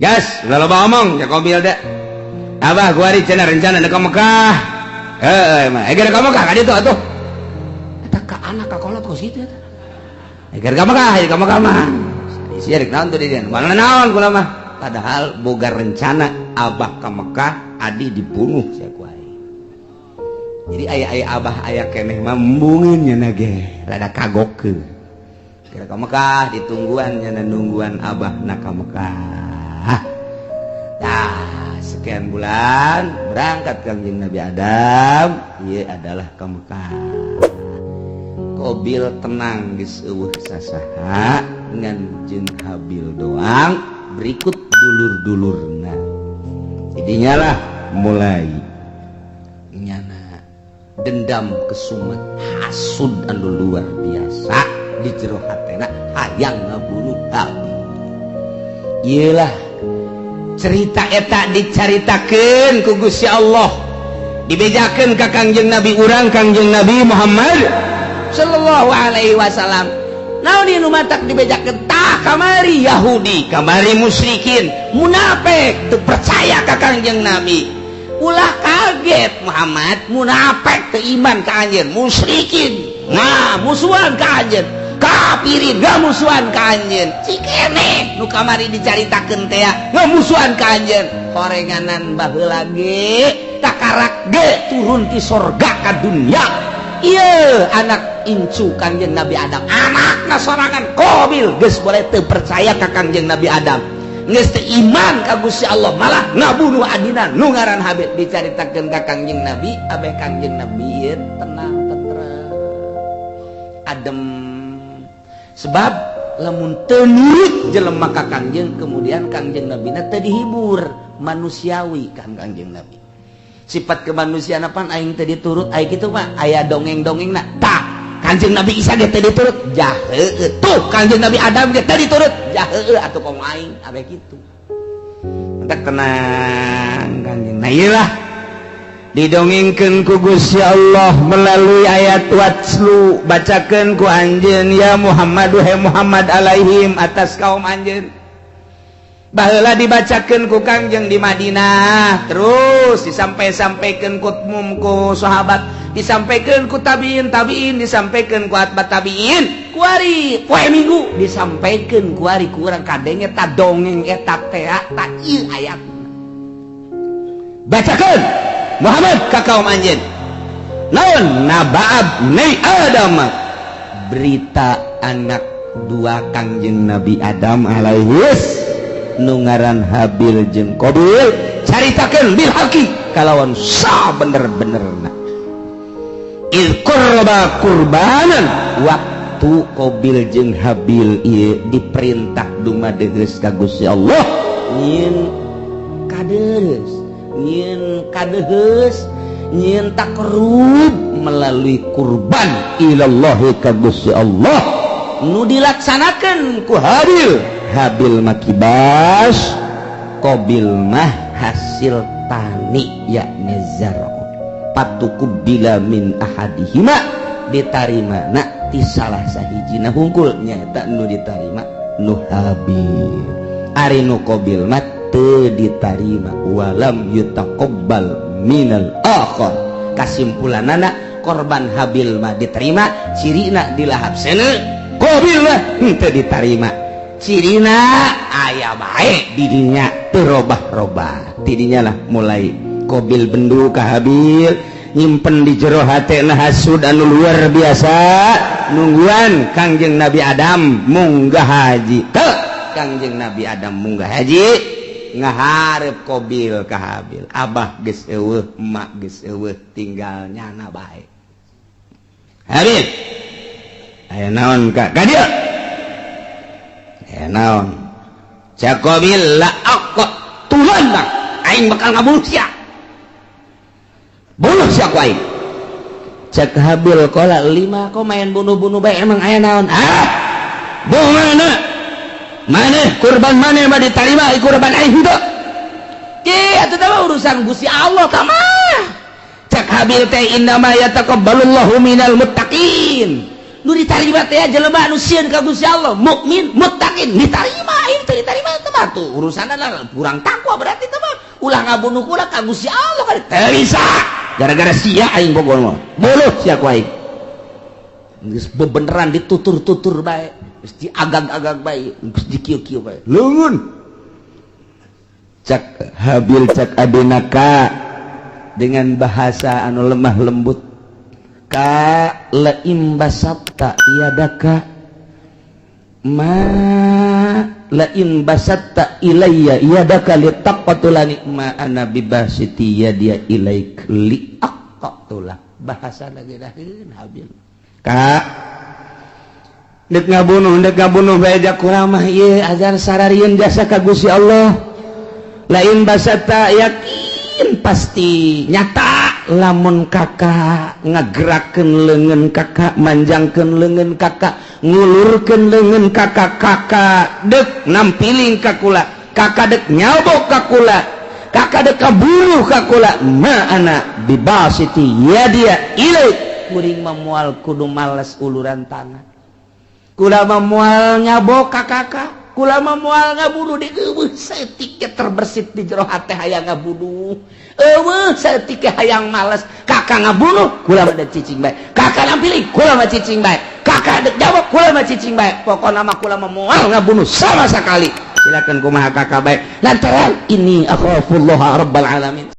Gas, ulah loba omong, cek Kobil teh. Abah kuari cenah rencana ka Mekah. Heeh, mah. Eh, ka Mekah ka ditu atuh. Eta ka anak ka kolot kos kitu eta. Eh, ka Mekah, ka Mekah mah. Sia rek naon tuh di dieu? Mana naon kula mah. Padahal boga rencana abah ka Mekah, adi dibunuh sia ku aing. Jadi aya-aya abah aya keneh mah embungeun nya ge, rada kagokeun. Kira ka Mekah ditungguan nya, nungguan abah na ka Mekah. Nah, sekian bulan berangkat Kangjeng Nabi Adam, ieu adalah ka Mekah. Kobil tenang, geus euweuh sasaha ngan jeung Habil doang, berikut dulur-dulurna. Jadinya lah mulai nyana dendam kesumat hasud anu luar biasa di jero hatena, hayang ngabunuh Habil. Iyalah cerita eta dicaritakeun ku Gusti Allah, dibejakeun ka Kangjeng Nabi urang, Kangjeng Nabi Muhammad sallallahu alaihi wasallam. Naon ieu nu matak dibejakeun? Tah, kamari Yahudi, kamari musyrikin, munafik teu percaya ka Kangjeng Nabi. Ulah kaget Muhammad, munafik teu iman ka anjeun, musyrikin nah musuhan ka anjeun, kafirin gak musuhan ka anjeun, cikene nu kamari dicaritakeun teh ngamusuhan ka anjeun, horenganan baheula ge takarak ge turun ti sorga ka dunya. Iya, anak incu Kangjeng Nabi Adam, anak sorangan Qabil geus boleh teu percaya ka Kangjeng Nabi Adam, geus teu iman ka Gusti Allah, malah ngabunuh adina nu ngaran Habil. Dicaritakeun ka Kangjeng Nabi, abeh Kangjeng Nabi ieu tenang, tentrem, adem, sebab lamun teu nurut jelema ka Kangjeng, kemudian Kangjeng Nabi teu dihibur manusiawi kan. Kangjeng Nabi sifat kemanusiaan apaan, aing teu diturut aing kitu mah aya dongeng-dongeng. Nah, tah, Kanjeng Nabi Isa ge teu diturut, jah heueuh. Tuh, Kanjeng Nabi Adam ge teu diturut, jah heueuh atuh, komo aing abe kitu. Entek tenang Kanjeng. Nah, ieu lah didongengkeun ku Gusti Allah melalui ayat watlu, bacakeun ku anjeun ya Muhammad, he Muhammad, alaihim atas kaum anjeun. Baheula dibacakeun ku Kangjeng di Madinah, terus disampai-sampaikan ku mum ku sahabat, disampaikan ku tabiin tabiin, disampaikan ku atba tabiin, kuari poe Minggu disampaikan kuari kurang kadenge ta dongeng eta teh. Ta ieu ayat bacakeun Muhammad ka kaum anjeun naon? Naba'a bnai Adam, berita anak dua Kangjeng Nabi Adam alaihis nu ngaran Habil jeung Qabil, caritakeun bil haqi kalawan sa bener-benerna. Idz qarraba qurbanan, waktu Qabil jeung Habil ieu diperintah dumadegeus ka Gusti Allah nyieun kadeus, nyieun kadeheus, nyieun takarub melalui kurban ilallahi ka Gusti Allah nu dilaksanakan ku Habil. Habil mah kibas, Qabil mah hasil tani, yakni zar'u. Fatuqubbila min ahadihima, ditarima na ti salah sahijina hungkul, nyaeta nu ditarima nu Habil. Ari nu Qabil mah teu ditarima, walam yutaqabbal minal akhar. Kasimpulanana, korban Habil mah diterima, cirina dilahap seuneu. Qabil mah henteu ditarima, cirina aya bae didinya teu robah-robah. Tidinya lah mulai Qabil bendu ka Habil, nyimpen di jero hatena hasud anu luar biasa, nungguan Kangjeng Nabi Adam munggah haji. Teu Kangjeng Nabi Adam munggah haji, ngaharep Qabil ka Habil, "Abah geus euweuh, emak geus euweuh, tinggal nyana bae." Habil, aya naon ka ka dieu? Aya naon? Cak Qabil, la aqtulannak, aing bakal ngabunuh sia, bunuh sia ku aing. Cek Habil, qala lima, kok main bunuh-bunuh bae, emang aya naon? Ah, mana mana kurban mana mah diterima, kurban aing henteu. Ki atuh mah urusan Gusti Allah tah mah. Cek Habil teh, innama yataqabbalullahu minal muttaqin. Nu ditarima teh jelema anu sieun ka Gusti Allah, mukmin, muttaqin ditarima. Ieu teh ditarima teh mah tuh urusanna kurang takwa, berarti teh mah ulah ngabunuh kula ka Gusti Allah kan teu bisa. Gara-gara sia aing bogor mah buluh sia ku aing. Geus bebeneran ditutur-tutur bae, geus diagag-agag bae, geus dikieu-kieu bae. Leungeun cak Habil, cak adina ka dengan bahasa anu lemah lembut, "Ka, laim basatta yadaka ma lain basatta ilayya yadaka litaqtulani ma ana bibasiti yadiya ilaik li aqtula." Bahasa lagi daheun Habil, "Ka, dek ngabunuh bae jak kula mah ieu ajar sararieun jasa ka Gusti Allah. Lain basatta, yakin pasti nyata lamun kakak ngagerakeun leungeun kakak, manjangkeun leungeun kakak, ngulurkeun leungeun kakak, kakak dek nampiling ka kula, kakak dek nyabok ka kula, kakak dek kabunuh ka kula, ma ana bibasiti yadiya ilaik, kuring mah moal kudu males uluran tangan. Kula mah moal nyabok ka kakak, kula mah moal ngabunuh." Di eueuh saeutik terbersit di jero hate hayang ngabunuh, eueuh saeutik hayang males. Kakak ngabunuh, kula mah cicing bae. Kakak nampiling, kula mah cicing bae. Kakak dek jawab, kula mah cicing bae. Pokokna mah kula mah moal ngabunuh sama sekali. Silakan kumaha kakak bae, lantaran ini akhafullah rabbal alamin.